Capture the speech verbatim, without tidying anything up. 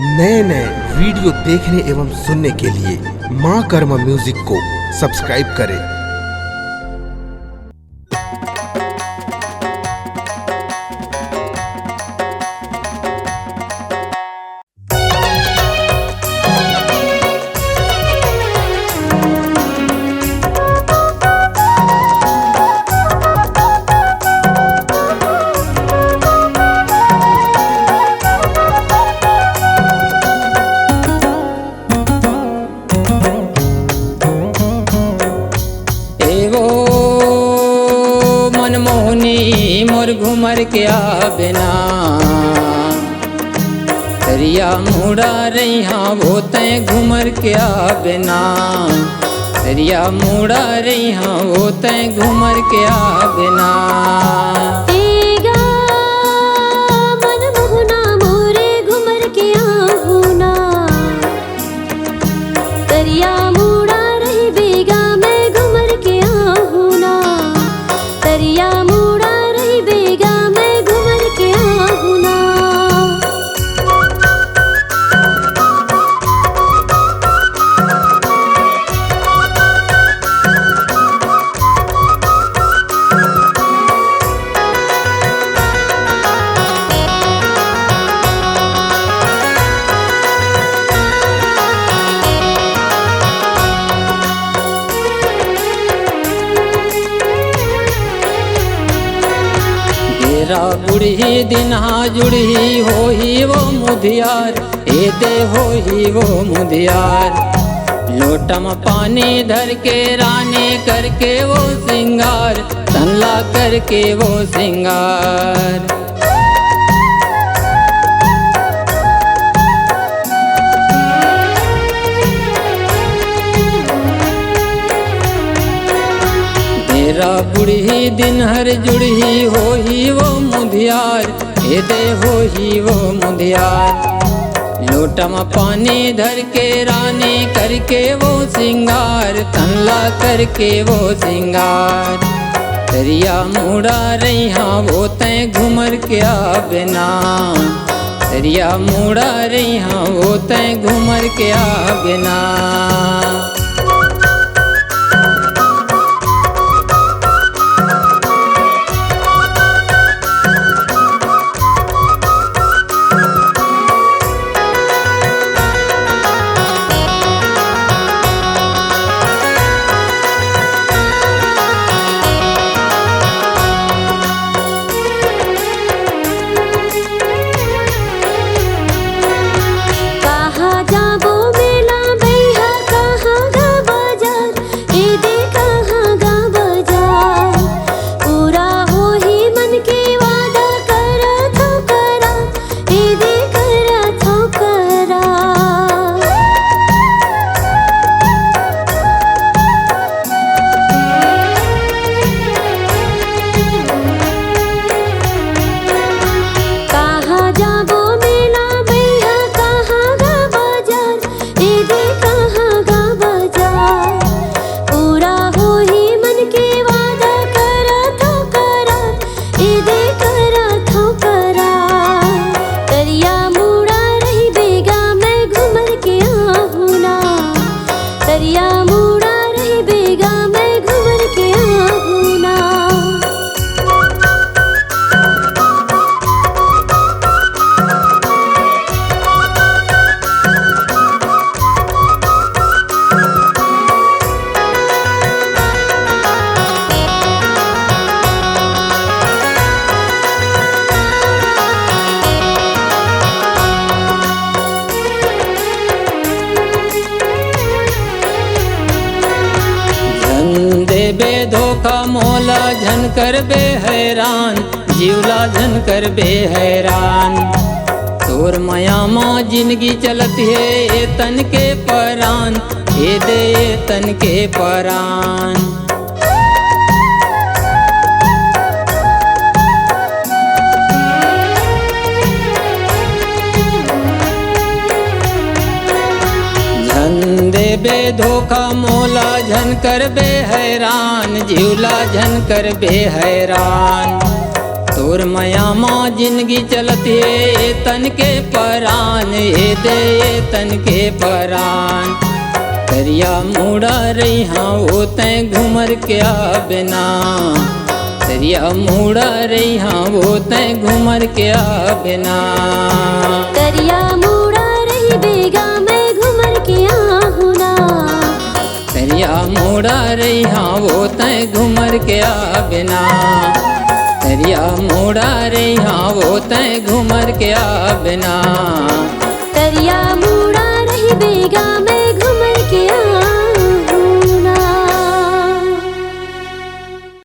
नए नए वीडियो देखने एवं सुनने के लिए माँ कर्मा म्यूजिक को सब्सक्राइब करें। ए वो मनमोहनी मोर घुमर के आबे ना, तरिया मुड़ा रही हाँ वो तय घुमर के आबे ना, तरिया मुड़ा रही हाँ वो तय घुमर के आबे ना। तेगा मनमोहना मोरे घुमर के आहू ना। तरिया मुड़ा रही बेगा मैं घुमर के आहू ना। तरिया मुड़ा रही बेगा मैं घुमर के आहू ना। बेरा बुढ़ही दिनहा जुड़ही होही वो मुधियार, ए दे होही वो मुधियार। लोटम पानी धर के रानी करके वो सिंगार, तनला करके वो सिंगार। बेरा बुढ़ही दिन हर जुड़ही होही वो मुधियार, ए दे होही वो मुधियार। लोटम पानी धर के रानी करके वो सिंगार, तनला करके वो सिंगार। तरिया मुड़ा रही हाँ वो तय घुमर के आबे ना, तरिया मुड़ा रही हाँ वो तय घुमर के आबे ना। कहाँ जाबो मेला बइहा, कहाँ गा बाजार, ए दे कहाँ गा बाजार। पूरा होही मन के वादा, करत हँव करा, ए दे करत हँव करा। कहाँ जाबो मेला बइहा, कहाँ गा बाजार, ए दे कहाँ गा बाजार। पूरा होही मन के वादा, करत हँव करा, ए दे करत हँव करा। तरिया मुड़ा रही बेगा मैं घुमर के आहू ना। तरिया मुड़ा रही बेगा मैं घुमर के आहू ना। झन देबे धोखा मोला, झन करबे हैरान, जीव ला झन करबे हैरान। तोर मया म जिनगी चलत हे, ए तन के परान, ए दे ए तन के परान। झन देबे धोखा मोला, झन करबे हैरान, जीव ला झन करबे हैरान। तोर मया मा जिंदगी चलत हे, ए तन के परान, ए दे, ए तन के परान। तरिया मुड़ा रहिहा वो तैं घूमर के आबे ना। तरिया मुड़ा रहिहा वो तैं घूमर के आबे ना। तरिया मुड़ा रहिबे गा मैं घूमर के आहूँ ना। तरिया मुड़ा रहिहा वो तैं घूमर के आबे ना। तरिया मुड़ा रहिहा वो तैं घूमर के आबे ना। तरिया मुड़ा रहिबे गा मैं घूमर के